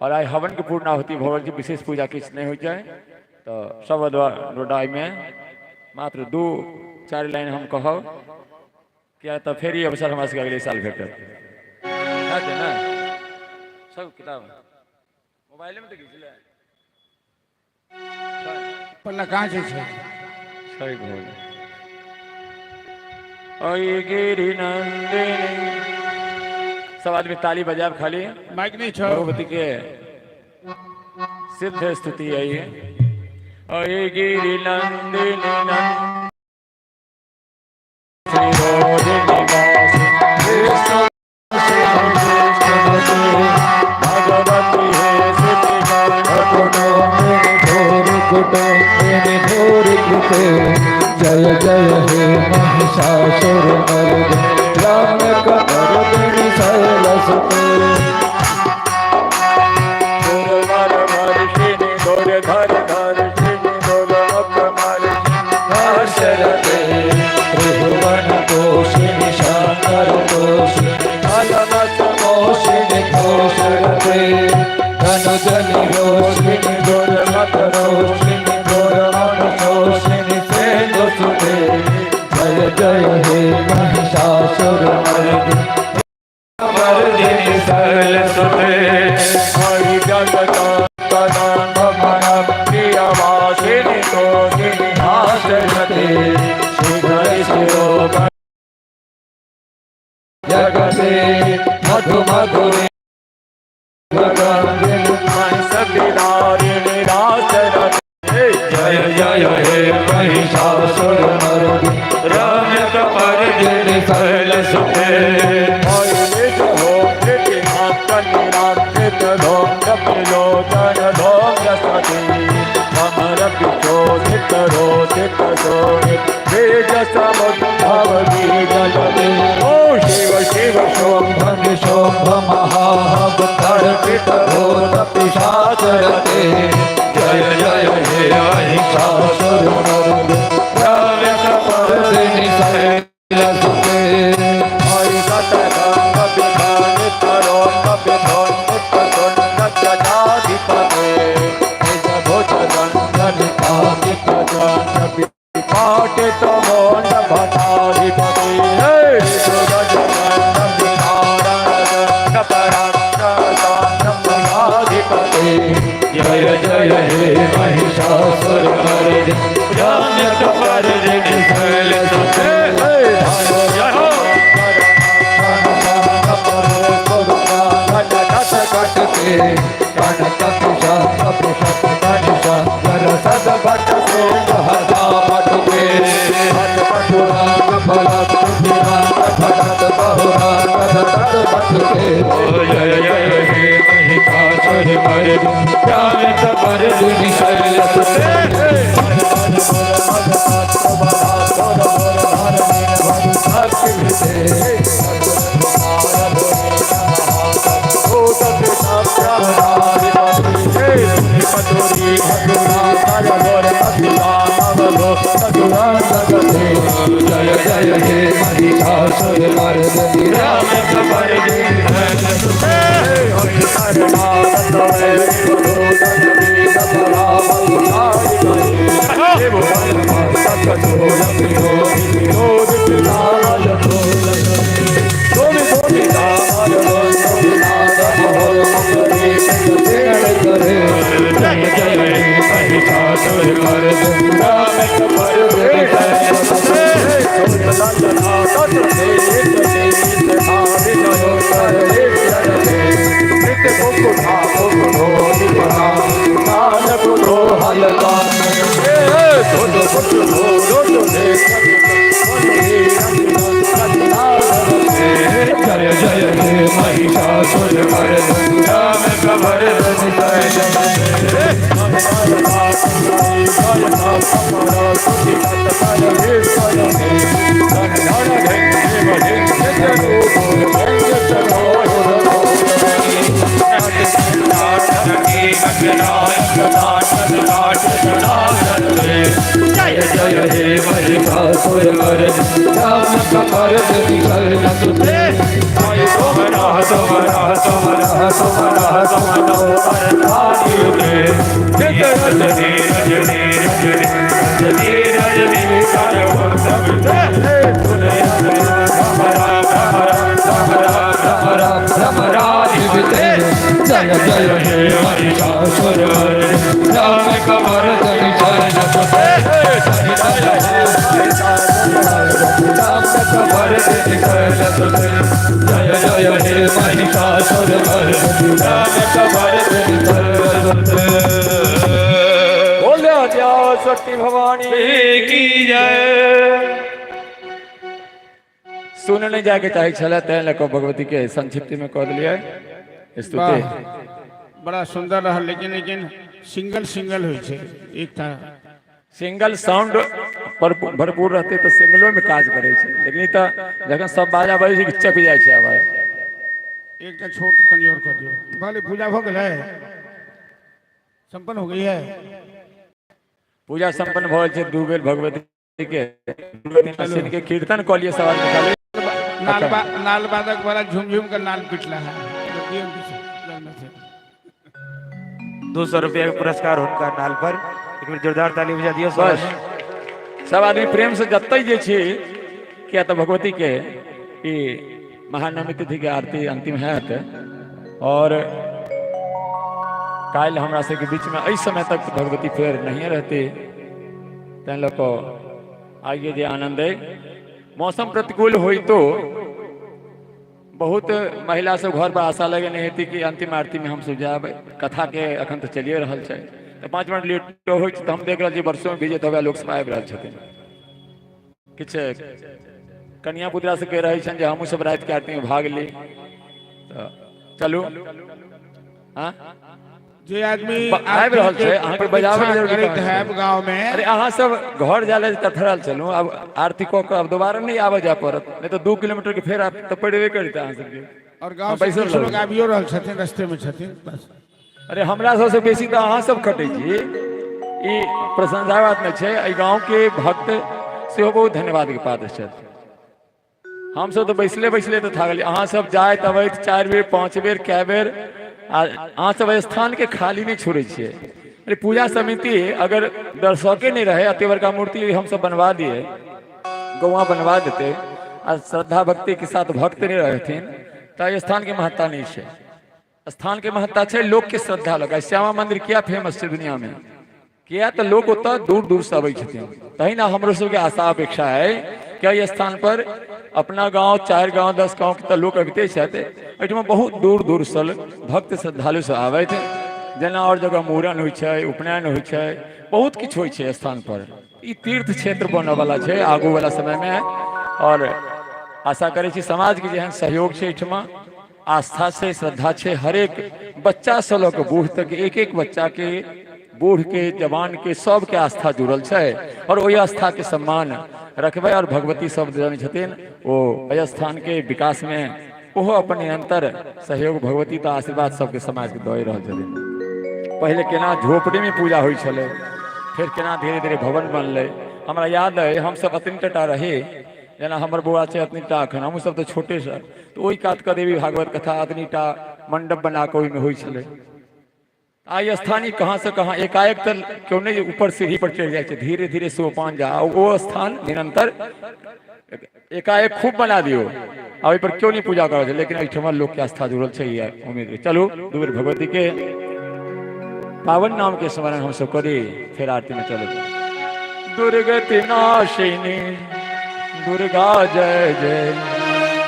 आओर आइ हवनके पूर्णाहुति भऽ रहल छै, विशेष पूजा किछु नहि होइ छै। तऽ सब गोटामे मात्र 2-4 लाइन हम कहब, किया तऽ फेर ई अवसर हमरा सबके अगले साल भेटत ने। सब किताब मोबाइले में तऽ घिचले। पन्ना कहाँ छै? सही भऽ अय गिरि नंदिनी। सब आदमी ताली बजाब खाली। माइक नहीं छो। भगवती के सिद्ध स्तुति आई अय गिरि नंदिनी नंद भगवती हे सिद्धि। जय जय हे महिषासुर मर्दिनी रम्यकपर्दिनि शैलसुते। दुर्वर वर्षिणि दुर्धर धर्षिणि दुर्मुख हर्षरते त्रिभुवन पोषिणि शंकर तोषिणि अलमस मोषिणि घोषरते धनुजनि रोषिणि दुर्मत रोषिणि दुर्मत शोषिणि सिंधु सुते। जय जय हे महिषासुर मर्दिनी मर्दिनी शैलसुते। हरि जगत भमन प्रियवासिनि तोषिणि भाषते शिखर शिरोमणि जगते मधु मधुरे हंस विदारिणि रासरते। जय जय हे महिषासुर मर्दिनी रम्यकपर्दिनि शैलसुते। हरि हो निराकृत धोम्र प्रयोजन धोम्र सती अमर पिशोषित रोषित शोणित बीज समुद्भव जलते। ओ शिव शिव शोभ निशोभ महाभतर्पित भूत पिशाचरते। जय जय हे महिषासुर मर्दिनी रम्यकपर्दिनि शैलसुते। हरि सतगंग विधानित रोम विधोनित सुंदर निज भुज दंडन पाटित मोंड भटाधिपति जय जय हे महिषासुर मर्दिनी रम्यकपर्दिनि शैलसुते। जय हो। जय जय हे महिषासुर मर्दिनी रम्यकपर्दिनि शैलसुते। जय जय हे महिषासुर मर्दिनी रम्यकपर्दिनि शैलसुते। जय जय हे महिषासुर मर्दिनी रम्यकपर्दिनि शैलसुते। जय जय हे महिषासुर मर्दिनी रम्यकपर्दिनि शैलसुते। जय जय हे महिषासुरमर्दिनी दानवमर्दिनी शैलसुते। सोमनाः सोमनाः सोमनाः सोमनाः सोमनोहरधारियुते रजनी रजनी रजनी रजनी रजनी करवसविते। भ्रमरा भ्रमरा भ्रमरा भ्रमराधिपते। जय जय हे महिषासुरमर्दिनी दानवमर्दिनी शैलसुते। जय जय हे महिषासुरमर्दिनी दानवमर्दिनी शैलसुते। बोलो जय शक्ति भवानी की जय। सुन नहि जायके चाहै छलै, तैं लऽ कऽ भगवती के संक्षिप्त में कऽ देलियै स्तुति। वाह, बड़ा सुंदर रहल, लेकिन लेकिन सिंगल सिंगल होइ छै एकटा। सिंगल साउंड पर भरपूर रहतै तऽ सिंगलो में काज करै छै, लेकिन ई तऽ जखन सब बाजा बजै छै, चपि जाइ छै आवाज। एकटा छोट कनि और कऽ दियौ। भले पूजा भऽ गेलै, संपन्न हो गई है। पूजा संपन्न भऽ गेल छै। दू बेर भगवती के दुर्गति के कीर्तन कऽ लिअ सब आदमी खाली। नाल बा, नाल बादक वाला झुम झुम कर नाल पिटला है। दियौ किछु, जन्म से। 200 रुपया के पुरस्कार हुनका नाल पर। एक बेर जोरदार ताली बजा दियौ सब बस आदमी। सब आदमी प्रेम से जतै जे छी, किया तऽ भगवती के ई महानवमी तिथि के आरती अंतिम हैत और काल्हि हमरा सबके बीच में एहि समय तक भगवती फेर नहिए रहती। तैं लऽ कऽ आइए जे आनंद अइ, मौसम प्रतिकूल होइतो बहुत महिला सब घर पर आशा लगेने हेती कि अंतिम आरती में हमसब जायब। कथा के अखन तऽ चलिए रहल छै, तऽ 5 मिनट लेट होइ छै तऽ हम देख रहल छी वर्षो में भिजैत हुए लोक सब आबि रहल छथिन। किछु कनिया पुतरा सबके रहै छनि जे हमहूँ सब रातिके आरती में भाग ली, तऽ चलू हाँ। जे आदमी आबि रहल छै, अहाँके बजाबैके प्रतीक्षा जरूरी करैत कहाँ छै? हैब गाँव में। अरे, अहाँ सब घर जाय लए तथरल चलू। आब आरती कऽ कऽ आब दोबारा नहि आबऽ जाय पड़त, नहि तऽ 2 किलोमीटर के फेर आब तऽ पड़बे करतै अहाँ सबके। और गाँव से बैसल किछु लोग रहू। आबियो रहल छथिन, रस्ते में छथिन बस। अरे, हमरा सबसँ बेसी तऽ अहाँ सब खटै छी, ई प्रशंसा बात नहि छै। एहि गाँव के भक्त सेहो बहुत धन्यवाद के पात्र छथि। हमसब तऽ बैसले बैसले तऽ थाकल, अहाँ सब जाइत अबैत चारि बेर, पाँच बेर, कए बेर, आ अहाँ सब एहि स्थान के खाली नहि छोड़ै छियै। अरे, पूजा समिति अगर दर्शके नहि रहे, एते बड़का मूर्ति हमसब बनवा दिए, गौआ बनवा देते आ श्रद्धा भक्ति के साथ भक्त नहि रहथिन तऽ एहि स्थान के महत्ता नहि छै। स्थान के महत्ता छै लोक के श्रद्धा लगा। श्यामा मंदिर किया फेमस छै दुनिया में? किया तऽ लोक ओतऽ दूर दूर से अबै छथिन। तहिना हमरो सबके आशा अपेक्षा है कि एहि स्थान पर अपना गांव, चारि गांव, 10 गांव के तऽ लोक अबिते छथि, एहिठमा बहुत दूर दूर से भक्त श्रद्धालु सब आबैत। जेना आओर जगह मूड़न होइ छै, उपनयन होइ छै, बहुत किछु होइ छै स्थान पर। ई तीर्थ क्षेत्र बनऽ वाला छै आगू वाला समय में और आशा करै छी समाज के जेहन सहयोग छै, एहिठमा आस्था छै, श्रद्धा छै। हरेक बच्चा से लऽ कऽ बूढ़ तक, एक एक बच्चा के, बूढ़ के, जवान के, सबके आस्था जुड़ल छै और ओहि आस्था के सम्मान रखबै और भगवती सब जन छथिन, ओ एहि स्थान के विकास में ओहो अपन निरंतर सहयोग, भगवती तऽ आशीर्वाद सबके समाज के दऽ रहल छथिन। पहिले केना झोपड़ी में पूजा होइ छलै, फेर केना धीरे धीरे भवन बनलै। हमरा याद अइ, हमसब अतनी टा रही, जेना हमर बौआ छै अतनी टा एखन, हमहूँ सब तऽ छोटे सँ तऽ ओहि कात कऽ देवी भागवत कथा अतनी टा मंडप बना कऽ ओहिमे होइ छलै। आइ स्थानीय कहाँ से कहाँ, एकाएक तऽ केओ नहि ऊपर सीढ़ी पर चढ़ि जाइ छै, धीरे धीरे सोपान जा आ ओ स्थान निरंतर। एकाएक खूब बना दियौ आ ओहि पर केओ नहि पूजा करै छै, लेकिन एहिठमा लोक के आस्था जुड़ल छै, इएह उम्मीद। चलू, दू बेर भगवती के पावन नाम के स्मरण हमसब करी, फेर आरती में चलू। दुर्गति नाशिनी दुर्गा जय जय,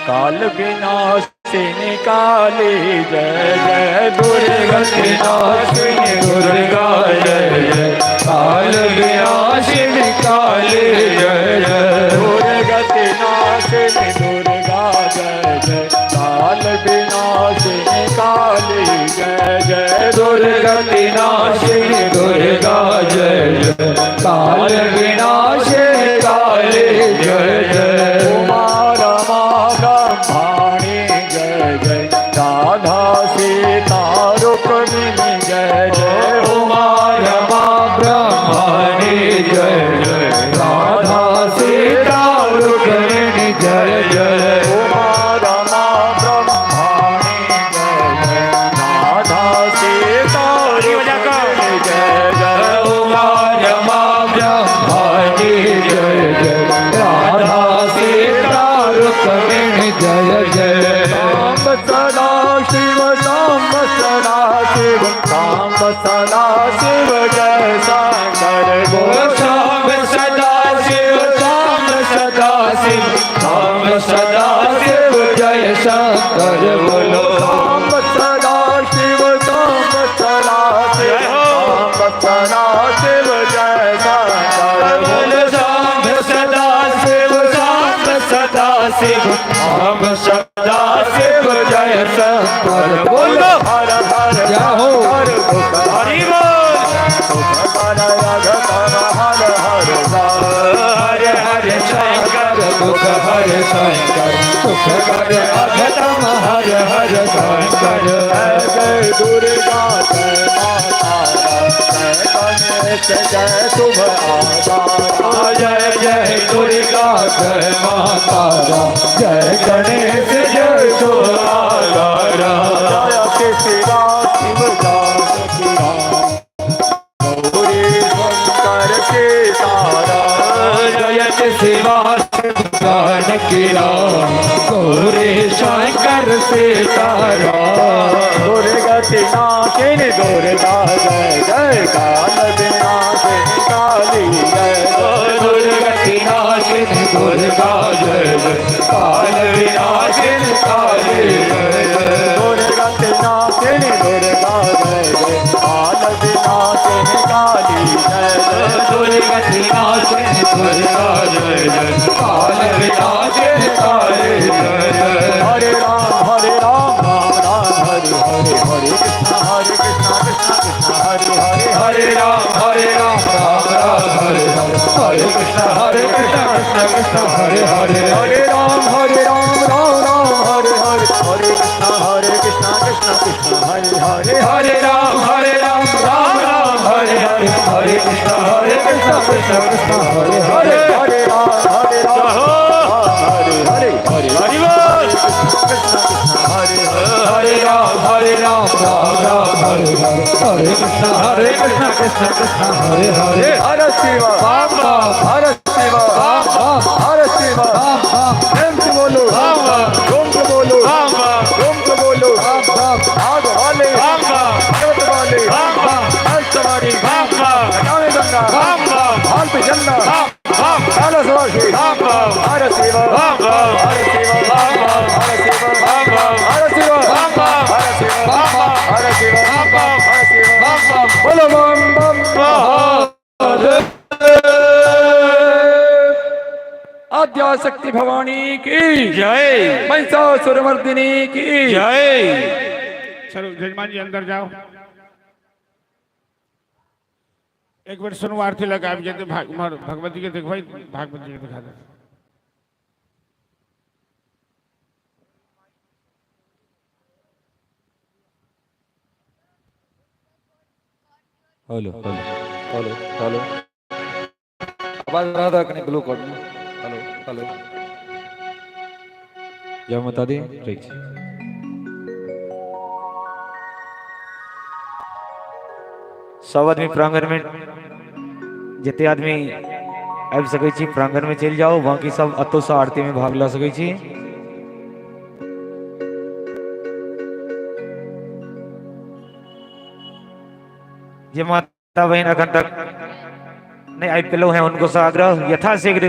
काल विनाशिनी काली जय जय, दुर्गति नाशिनी दुर्गा जय जय, काल विनाशिनी काली जय जय। दुर्गति नाशिनी दुर्गा जय जय, काल विनाशिनी काली जय जय। दुर्गति नाशिनी दुर्गा जय जय, काल विनाशिनी काली जय जय। उमा रमा ब्रह्माणी जय जय, राधा सीता रुक्मिणी जय जय। उमा रमा ब्रह्माणी जय। जय जय उमा रमा ब्रह्माणी जय जय राधा सीता रुक्मिणी जय जय सांब सदा शिव सांब सदा शिव सांब सदा शिव जय शंकर ओ श्याम सदा शिव श्याम सदा शिव श्याम सदा शिव जय शंकर बोलो। सांब सदा शिव सांब सदा शिव सांब सदा शिव जय शंकर बोलो श्याम सदा शिव श्याम सदा शिव श्याम सदा शिव जय शंकर बोलो। हर हर जय हो। हर हरि बोल हर हर हर हर हर हर शंकर दुख हर शंकर सुख कर अघतम हर हर शंकर। जय जय दुर्गा जय माता जय गणेश जय शुभ आधार जय जय दुर्गा जय माता जय गणेश जय सुहारा। जय शिवा शिव जानकी राम गौरी शंकर सीतारा जय शिवा जानकी राम गौरी शंकर सीताराम। दुर्गति नाशिनी दुर्गा जय जय काल विनाशिनी काली जय दुर्गति नाशिनी दुर्गा जय जय काल विनाशिनी काली जय जय। दुर्गति नाशिनी दुर्गा जय जय काल विनाशिनी काली जय जय दुर्गति नाशिनी दुर्गा जय जय काल विनाशिनी काली जय जय। हरे राम राम राम हरे हरे हरे कृष्णा हरे कृष्णा कृष्णा कृष्णा हरे हरे हरे राम राम राम हरे हरे हरे कृष्णा कृष्ण कृष्ण हरे हरे। हरे राम राम राम हरे हरे हरे कृष्णा कृष्ण कृष्ण हरे हरे हरे राम राम राम हरे हरे हरे कृष्णा कृष्ण कृष्ण हरे हरे। हरे राम राम हरे हरे हरे हरि बोल कृष्ण कृष्ण हरे हरे हरे राम राम राम हरे हरे हरे कृष्णा कृष्ण कृष्ण हरे हरे। हर शिव राम राम हर शिव राम राम हर शिव राम राम प्रेम से बोलो राम राम जोम से बोलो राम राम जोम से बोलो राम राम आग वाले राम राम पर्वत वाले राम राम हर सवारी राम राम नमामि गंगा राम राम हाल पे झंडा राम राम काला सवासी राम राम हर शिव राम राम हर शिव राम राम हर शिव राम राम हर शिव राम राम हर शिव राम राम हर शिव राम राम हर शिव राम राम बोलो बम बम आद्याशक्ति भवानी की जय महिषासुरमर्दिनी की जय। चलो जजमान जी अंदर जाओ। एक बार सुनो आरती लगा आबि जेतै उम्हर भगवती के देखबै भागवती के देखा दे। हेलो हेलो हेलो हेलो आवाज रहा था कहीं ब्लू कोड में। हेलो हेलो जय माता दी। ठीक છે। सब आदमी प्रांगण में जते आदमी आबि सकै छी प्रांगण में चलि जाओ, बाकी सब अतौ से आरती में भाग ल सकै छी। जे माता बहन अखन तक नहीं आबि पेलहुँ हैं उनको से आग्रह यथाशीघ्र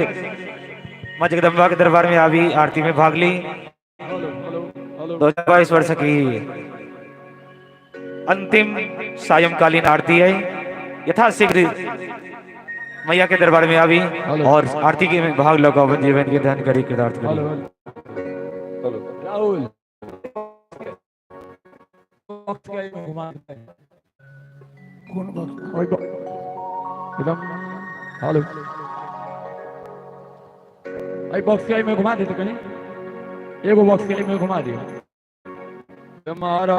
माँ जगदम्बा के दरबार में आबी आरती में भाग ली। 2022 वर्ष की अंतिम सायंकालीन आरती है, यथाशीघ्र मैया के दरबार में आबी और आरती के में भाग लगाओ, अपन जीवन के ध्यान करी कृतार्थ करी। राहुल कोन भक्त एकदम हेलो आई बॉक्स के में घुमा देते कहीं एगो बॉक्स के में घुमा दियो। तुम्हारा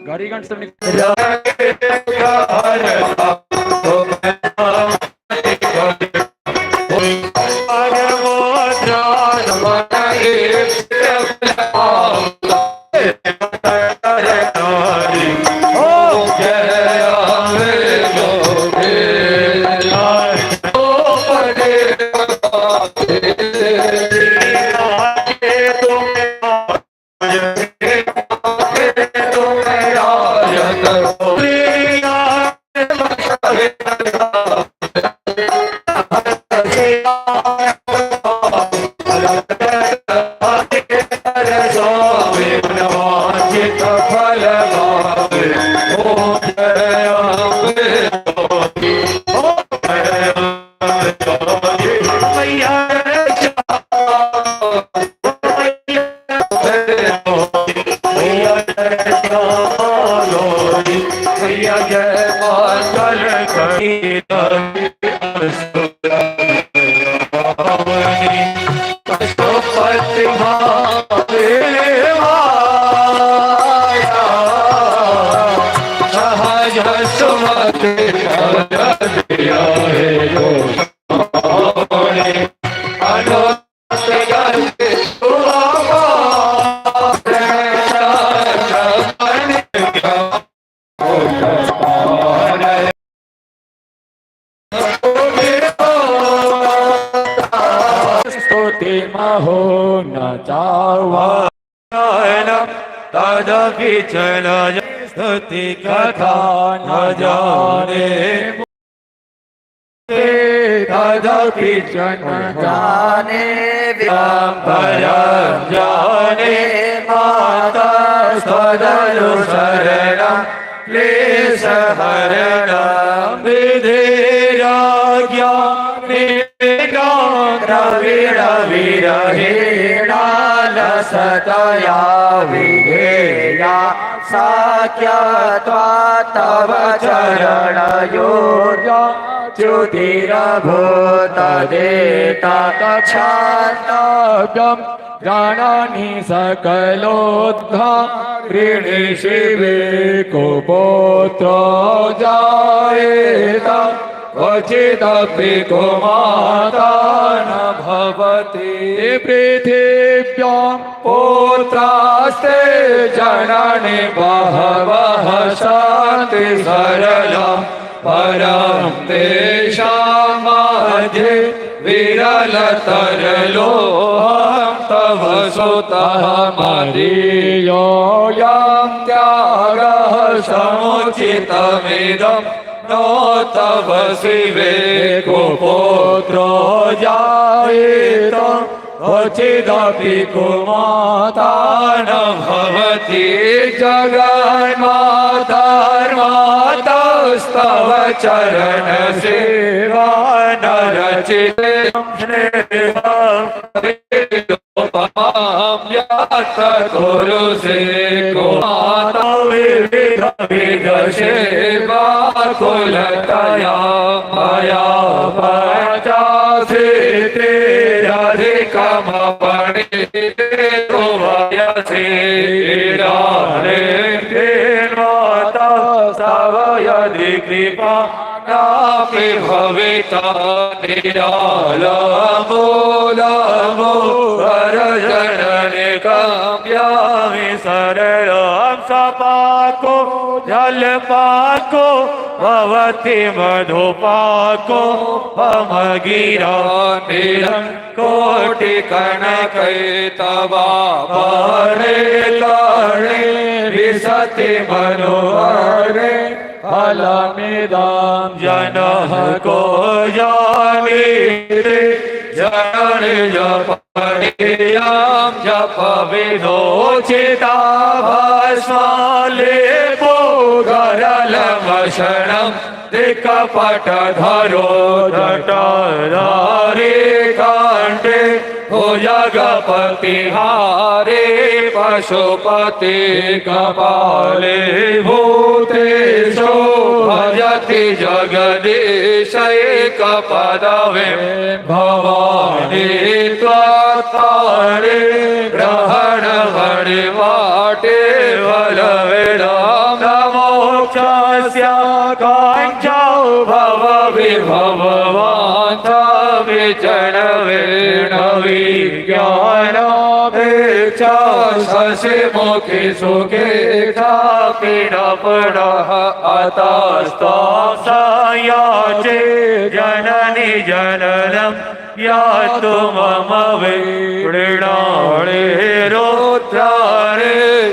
गाड़ीगंज से निकल हर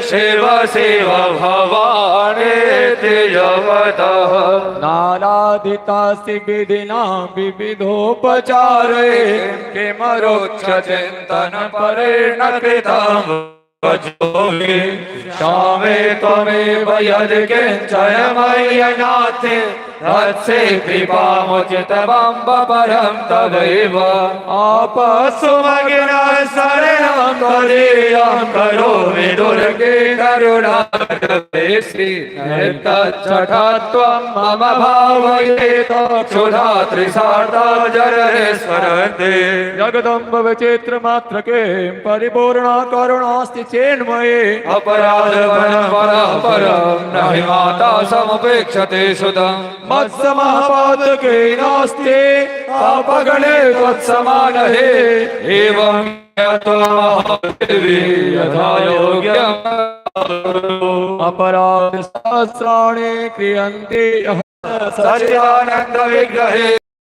शिव शिव भवा ब्रह्माणेति यवतः नाराधितासि विधिना विविधोपचारे किमरोक्षचिन्तन परेण कृतं वचोभि क्षामे त्वमेव यदि किञ्चन मय्यनाथे तत्से कृपामुचितमम्ब परं तवैव आपसुमगिना शरणं त्वदीयं करोमि दुर्गे करुणाश्री तच्छठत्वं मम भावयेत क्षुधात्रिसार्ता जनरे स्मरन्ते जगदम्ब विचित्र मात्रके परिपूर्णा करुणास्ति चेन्मये अपराध परं न हि माता समुपेक्षते सुतम् मत्समः पातके नास्ति पापगणे त्वत्समानहे एवं महादेवी यथा योग्यम् अपराध सहस्राणि क्रियन्ते सच्चिदानन्द विग्रहे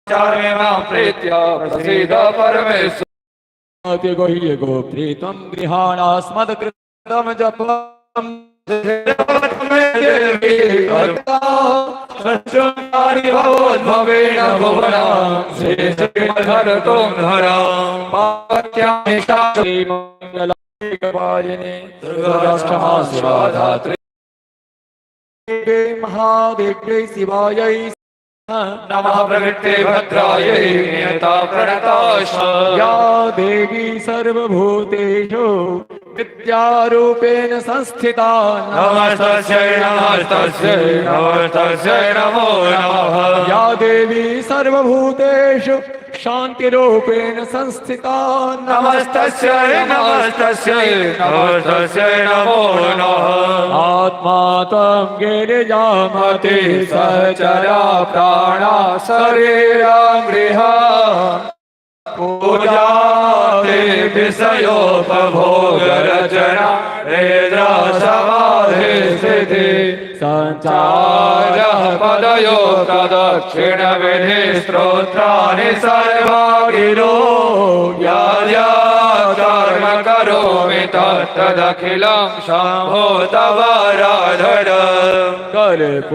चार्मे मां प्रीत्या प्रसीद परमेश्वर गुह्य गोप्त्री त्वं गृहाणास्मत्कृतं जपम् भवोद्भवेन भुवनां शेषधरतों धरां श्रीमङ्गलायिने दुर्गाष्टमा शिवाधात्री महादेव्यै शिवायै नमः प्रवृत्ते भद्रायै नियता प्रणताश या देवी सर्वभूतेषु विद्यारूपेण संस्थिता नमस्तस्यै नमस्तस्यै नमस्तस्यै नमो नमः या देवी सर्वभूतेषु शान्तिरूपेण संस्थिता नमस्तस्यै नमस्तस्यै नमस्तस्यै नमो नमः आत्मा त्वं गिरिजामते सहचरा प्राणा शरीरा गृहा पूजा ते विषयोपभोग रचना निद्रा समाधि स्थिति सञ्चार चारः पदयो प्रदक्षिण विधि स्तोत्राणि सर्वा गिरो या कर्म करोमि तत्तदखिलं शम्भो तवाराधन कर्पूरगौरं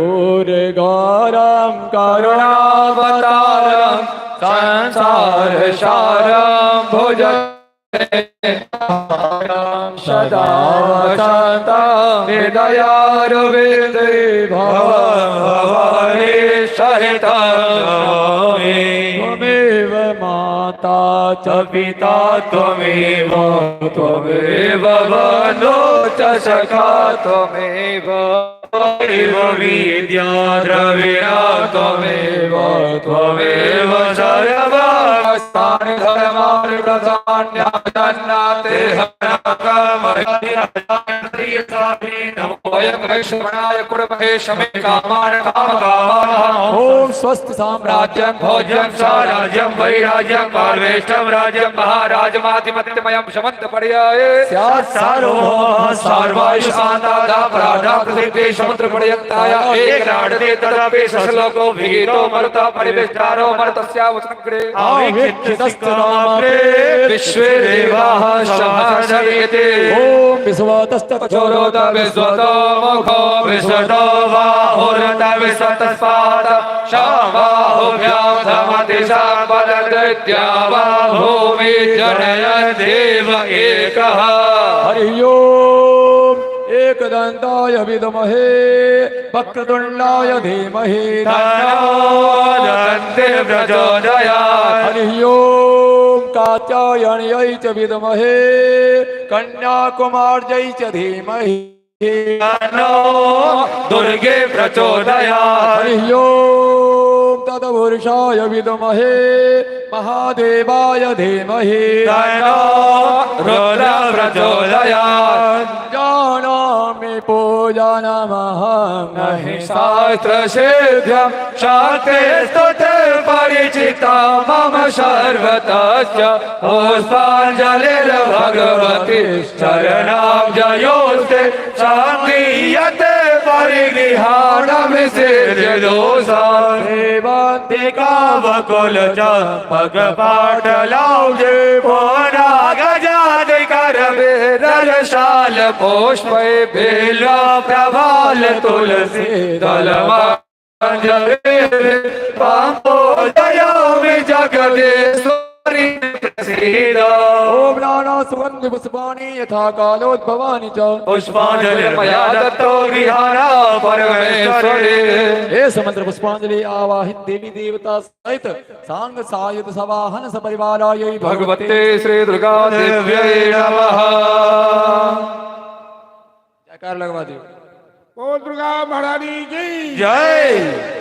करुणावतारं संसारसारं भुज सदा वसन्तं हृदयारविन्दे भवं भवानी सहितं नमामि। त्वमेव माता च पिता त्वमेव त्वमेव बन्धो च सखा त्वमेव एव विद्या द्रविणा त्वमेव त्वमेव सर्वस्तानि धर्माणि प्रधान्यान्नाते वयं कुर्महे शमे कामान् कामकामान् ॐ स्वस्ति साम्राज्य राज्यं भोज्यं साराज्यं वैराज्यं पार्वेष्टं राज्यं महाराजमाधिपत्यमयं शमन्त पर्याये स्यात् सार्वभौमः सार्वायुषान्तादा पराधा पृथिवी समुद्र पर्यन्ताय एकराडते तदपि शशलोको विगीतो मरुता परिवेष्टारो मरुतस्यावसनग्रे आवीक्षितस्तदामप्रे विश्वे देवाः सभासयते ॐ विश्वतस्तत् चोरोत विश्वतो मुखो विश्वतो बाहुरत विश्वतस्पात शाबाहुभ्यां धमति शाम्बलदैत्या वा भूमि जनय देव एकः हरि ओम एकदन्ताय विद्महे वक्रतुण्डाय धीमहि तन्नो दन्ते प्रचोदयात् हरि ओम कात्यायन्यै च विद्महे कन्याकुमार्यै च धीमहि तन्नो दुर्गे प्रचोदयात् हरि ओम तत्पुरुषाय विद्महे महादेवाय धीमहि तन्नो रुद्र प्रचोदयात् जानामि पूजनमहं नहि शास्त्रसिद्ध्यं शान्तिस्तुते परिचिता मम सर्वतश्च पुष्पाञ्जलिर्भगवति शरणाब्जयोस्ते शान्तियते परिगृहाणमिषेदोषान् सेवन्ति कावकुल चम्पकपाटलाब्जे पोना गजादिका कर रसाल पुष्प बेला प्रभाल तुलसी दल पापोदयामि जगदीश्वरी प्रसीद। ओम नाना सुगंध पुष्पाणि यथा कालोद्भवानि च पुष्पांजलि मया दत्तो गृहाणा परमेश्वरी। हे समंत्र पुष्पांजलि आवाहित देवी देवता सहित सांग सायुध सवाहन सपरिवाराय भगवते श्री दुर्गा देव्यै नमः। जयकार लगवा दियो। बोल दुर्गा महारानी की जय।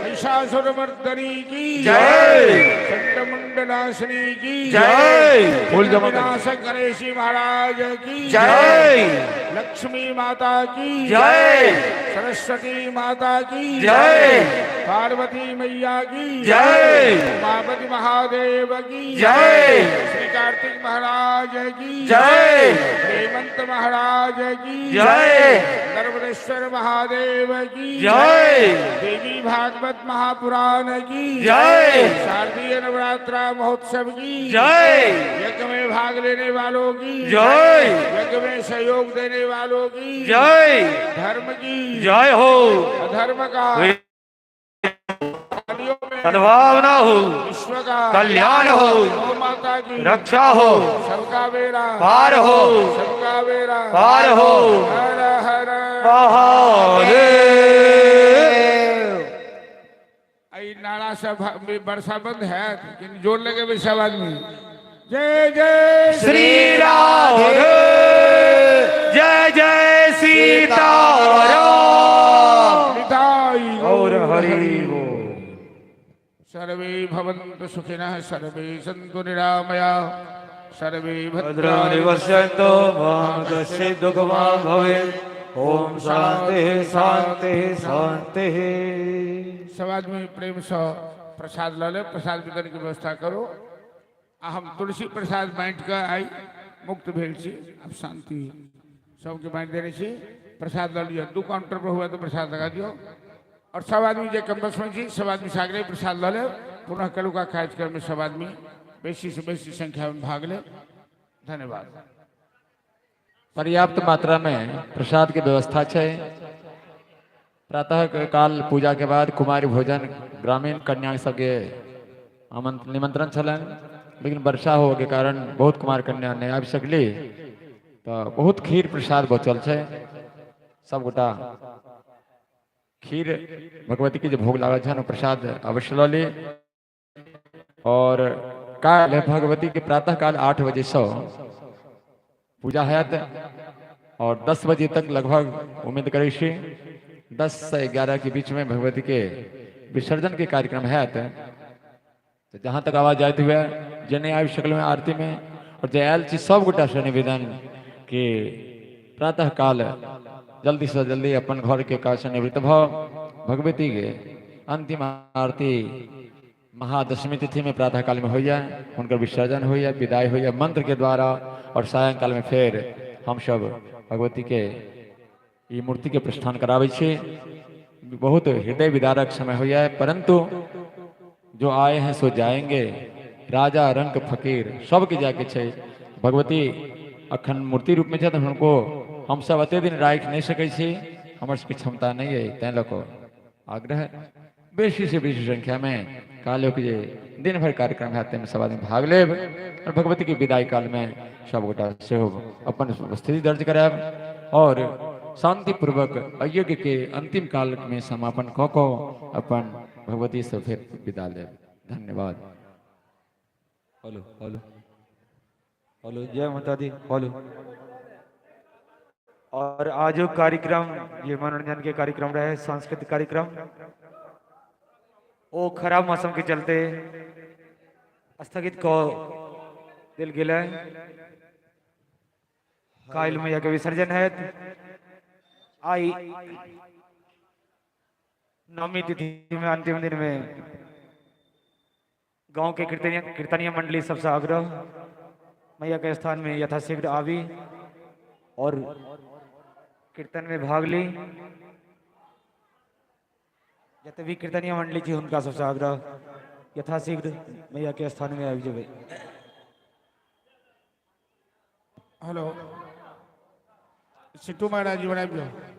महिषासुरमर्दिनी की जय। चंडमुंडनाशिनी की जय। फूल जमा करो। विनाशक गणेश महाराज की जय। लक्ष्मी माता की जय। सरस्वती माता की जय। पार्वती मैया की जय। उमापति महादेव की जय। श्री कार्तिक महाराज की जय। हेमंत महाराज की जय। नर्मदेश्वर महादेव की जय। देवी भागवत महापुराण की जय। शारदीय नवरात्रा महोत्सव की जय। यज्ञ में भाग लेने वालों की जय। यज्ञ में सहयोग देने वालों की जय। धर्म की जय हो। अधर्म का वादियों में सद्भावना हो। विश्व का कल्याण हो। गौ माता की रक्षा हो। सबका बेड़ा पार हो। सबका बेड़ा पार हो। हर हर महादेव। आई नाला सब वर्षा बंद है लेकिन जोर लगे भी सब आदमी जय जय श्री राधे जय जय सीता राम। निताई और हरि बोल। सर्वे भवन्तु सुखिनः सर्वे सन्तु निरामया सर्वे भद्राणि भद्राणि पश्यन्तु मा कश्चित् दुःखभाग् भवेत्। ओम शांति शांति शांति। सब आदमी प्रेम से प्रसाद ल ले, प्रसाद वितरण के व्यवस्था करो। आ हम तुलसी प्रसाद बांटि कऽ आइ मुक्त भेल छी। आब शांति सबके बांटि देने छी। प्रसाद लऽ लिअ, दू काउंटर पर हुआ तो प्रसाद लगा दियौ। और सब आदमी जे कैंपस में छी सब आदमी सागरे प्रसाद लऽ लेब। पुनः कलुका कार्यक्रम में सब आदमी बेसी से बेसी संख्या में भाग लेब। धन्यवाद। पर्याप्त मात्रा में प्रसाद के व्यवस्था छै। प्रातः काल पूजा के बाद कुमारी भोजन ग्रामीण कन्या सबके निमंत्रण छलनि, लेकिन वर्षा होवे के कारण बहुत कुमार कन्या नहि आबि सकली, तऽ बहुत खीर प्रसाद बचल छै। सबगोटा खीर भगवती के जे भोग लागल छनि ओ प्रसाद अवश्य लऽ ली। और काल्हि भगवती के प्रातः काल 8 बजे से पूजा हैत और 10 बजे तक लगभग उम्मीद करै छी 10 से 11 के बीच में भगवती के विसर्जन के कार्यक्रम हैत। तो जहाँ तक आवाज जाइत हुए, जे नहि आबि सकलहुँ आरती में और जे आयल छी सब गोटा से निवेदन कि प्रातः काल जल्दी से जल्दी अपन घर के काज से निवृत्त भऽ भगवती के अंतिम आरती महादशमी तिथि में प्रातः काल में होइए, हुनकर विसर्जन होइए, विदाई होइए मंत्र के द्वारा और सायंकाल में फिर हम सब भगवती के ई मूर्ति के प्रस्थान कराबै छी। बहुत हृदय विदारक समय होइए, परंतु जो आए हैं सो जाएंगे। राजा रंक फकीर सबके जाके छै। भगवती अखन मूर्ति रूप में छथि, हुनको हम सब एते दिन राखि नहीं सकै छी, हमर सबके क्षमता नहीं है। तैं लऽ कऽ आग्रह बेसी से बेसी संख्या में काल्हि के जे दिन भर कार्यक्रम है ताहिमे सब आदमी भाग लेब और भगवती के विदाई काल में सब गोटा सेहो अपन उपस्थिति दर्ज करायब और शांतिपूर्वक अयज्ञ के अंतिम काल में समापन कऽ कऽ अपन भगवती से फिर विदा लेब। धन्यवाद। हेलो हेलो हेलो, जय माता दी। हेलो। और आज जो कार्यक्रम ये मनोरंजन के कार्यक्रम रहे, सांस्कृतिक कार्यक्रम, वो खराब मौसम के चलते स्थगित कऽ देल गेल है। काल्हि मैया के विसर्जन है। आई नवमी तिथि में अंतिम दिन में गांव के कीर्तनीय कीर्तनीय मंडली सबसे आग्रह मैया के स्थान में यथाशीघ्र आवी और कीर्तन में भाग ली। जते भी कीर्तनीय मंडली थी उनका सबसे आग्रह यथाशीघ्र मैया के स्थान में आबि जेबै। हेलो, सिट्टू महाराज जी, आबि जाउ।